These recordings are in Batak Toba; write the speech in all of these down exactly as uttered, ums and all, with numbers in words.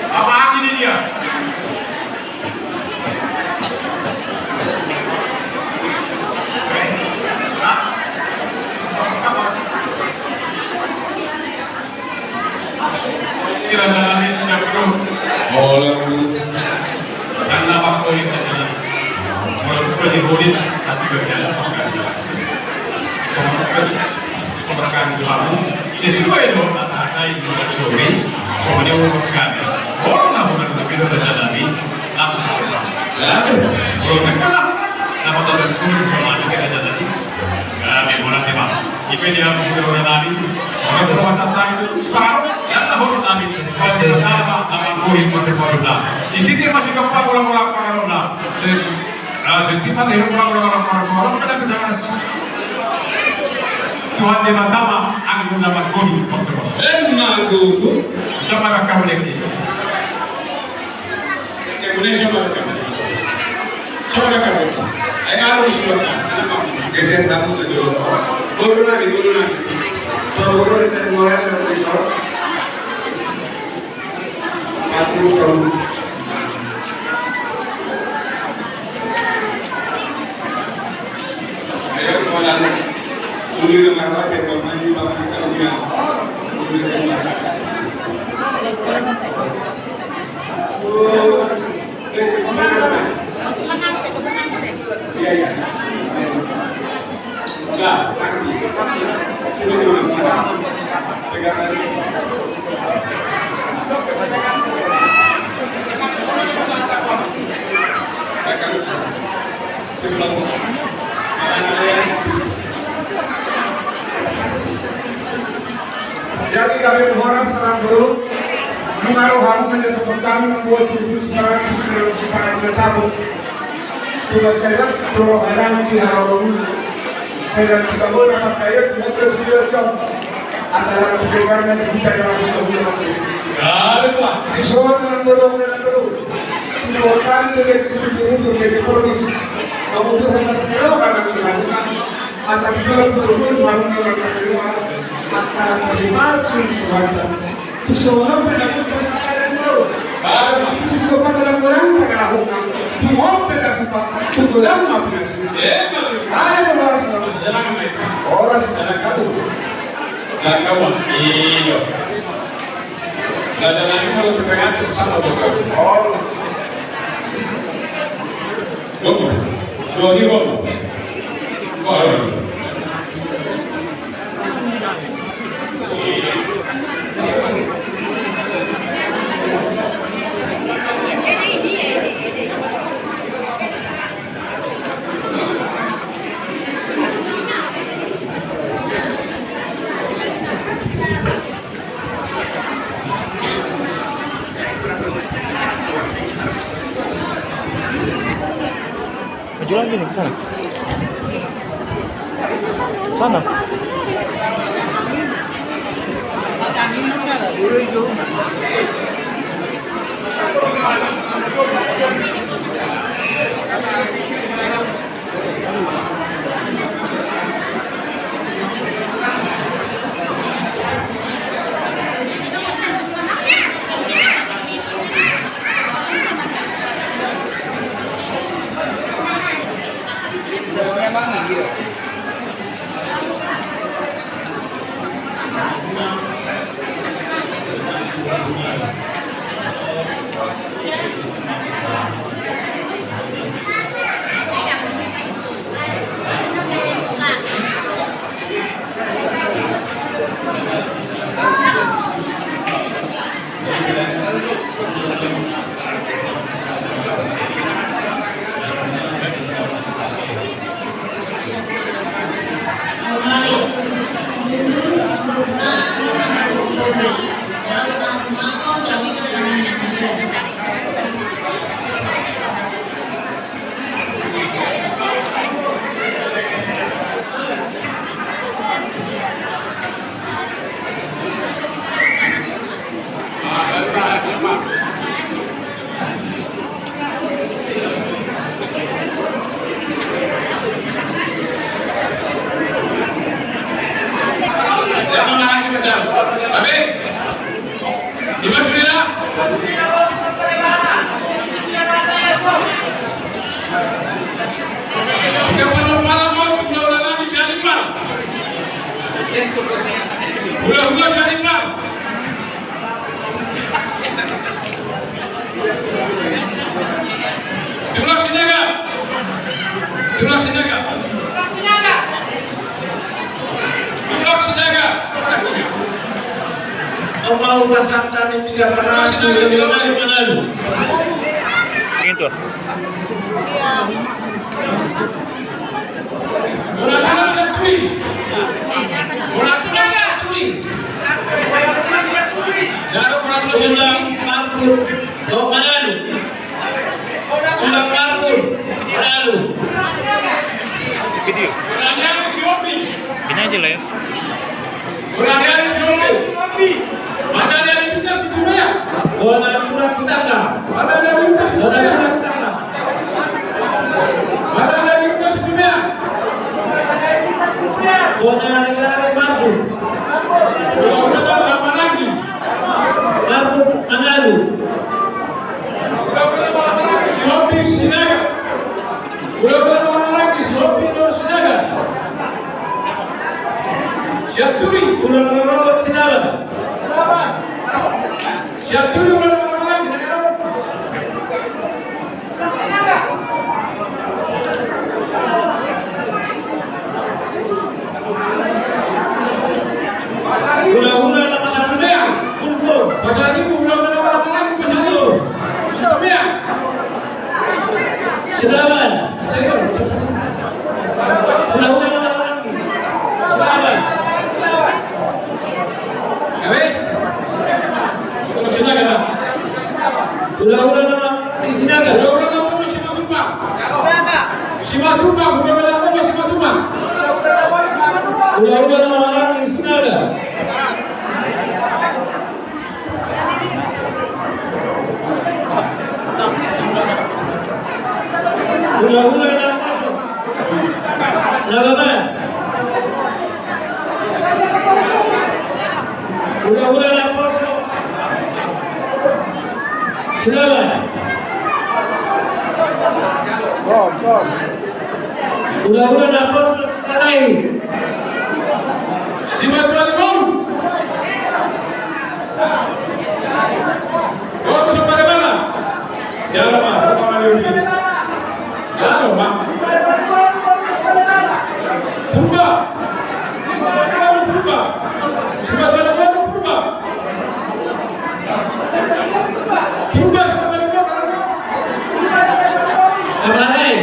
Apa angin ini dia? Hola, Guru. Karena waktu ini adalah walaupun di Holy, tapi berjalan sama kan. Sama kan, sama kan di lalu. Sesuai dengan kata-kata yang kita suri, sama dia urutkan. Orang lah bukan berbeda dengan Nabi, langsung berjalan. Lalu, kalau kita lah, nama Tuhan pun sama aja kita jalan. Nah, memang nanti, Bang. Ipe dia sudah orang tadi. Orang berpuasa tadi itu separuh. Ya, tahu tadi. Kalau dia tahu, Bang, akan boleh masuk masuk dah. Jadi dia masih kepala orang-orang pangaruh dah. Saya, ah, saya tiba dia orang-orang pangaruh. Soalnya kan ada. Tuhan dia mantap, Bang. Aku dapat boleh waktu masuk. Emang tuh. Sama kakak boleh. Indonesia merdeka. Saudara kami, eh, harus juga. Geser tamu ke dulu. Boru nari, boru nari. Saudara dari Muara dari Muara. Aku tahu. Ayo, Muara. Uli rumah apa yang mau mandi, Bang, kita punya. Uli rumah. Jadi kami horas, Tulang Boru, nunga rohamu manjatuhon hami mambuat tujuh sembilan sembilan sembilan. Tulang jelas, tulang herang di harapan. Saya dan kita boleh dapat kaya, cuma terus dia cok. Asal harus pegangan di kita yang harus kita punya. Aduh, Pak. Di soal Tulang Boru, Tulang Boru. Tulang kami menjadi seperti itu, menjadi polis. Kamu tuh sama sekali orang yang dilakukan. Asa di dalam perut baru dalam kasih doa. Maka masing-masing keluarga. Tu sono pe na tu pasaran tu. Asa tu sono pe na tu pasaran tu. Tu sono pe na tu pasaran tu. Ayo, horas, horas. Horas, horas. Nah, kawan. Iyo. Nah, jangan lupa untuk mengatur sama betul. Oh. Gomo. Dua ribu. Wah. Maju lagi nih, ke sana. Sana. Amin. Dimas Wira. Hula-hula nami Sianipar. Hula-hula Sianipar. Tulang Sinaga. Tulang Sinaga. Tulang Sinaga. Tulang Sinaga. Tulang Sinaga. Itu. Hula-hula Sianturi. Hula-hula Sianturi. Jalo hula-hula Sianturi. Marbun. Dok Manalu. Hula Marbun. Manalu. Video. Hula-hula Sihombing. Ini aja lah ya. Hula-hula Sihombing. Mata dari Uta Situmea. Hula-hula Sitanggang. Mata dari Uta Situmea. Hula-hula Sitanggang. Mata dari Uta Situmea. Hula-hula Marbun. Hula-hula Marbun Manalu. Hula-hula Sinaga. Hula-hula Sinaga. Sianturi. Hula-hula Sinaga. Sianturi, hula-hula Sinaga. Hula-hula na Pasaribu. Pasaribu, hula-hula na Pasaribu. Sinaga. Hula-hula na Sinaga. Hula-hula na Sinaga. Hula-hula na Simatupang. Simatupang, hula-hula na Simatupang. Hula-hula na Sinaga. Hula-hula na Poso. Nababan. Hula-hula na Poso. Sinaga. Hula-hula na Poso. Sinaga. Simatupang. Bawa tu Sumbarimana. Jalo ma, Sumbarimana. Jalo ma. Purba. Purba. Sumbarimana Purba. Purba Sumbarimana. Apa lagi?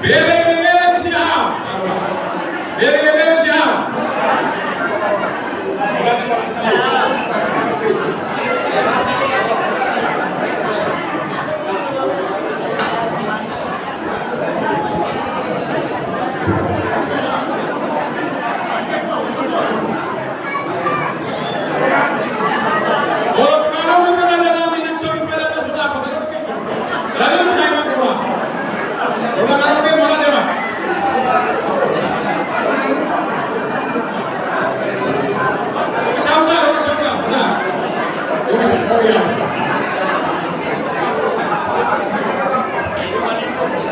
Bere, bere, bere, siap. Bere, bere, bere, siap.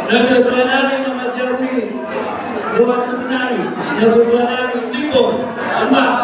Nada tuanari nama jawi. Doa tuanari, nada tuanari, Timbo. Empat.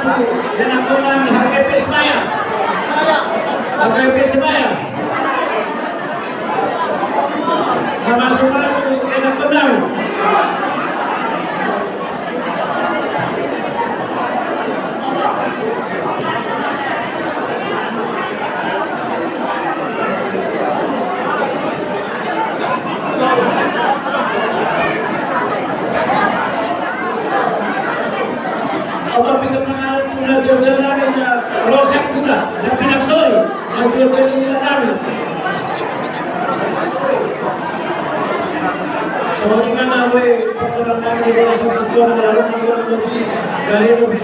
Enak tenang, H K P Senayan. H K P Senayan. Masuk-masuk, enak tenang. Oto pinggir mangaruh, udah jalan-jalan, udah rosak, udah sampai nak soi, sampai udah jalan-jalan. Soalnya kan, awe, perkembangan di bawah satu tahun, lalu, lalu, lebih dari lebih.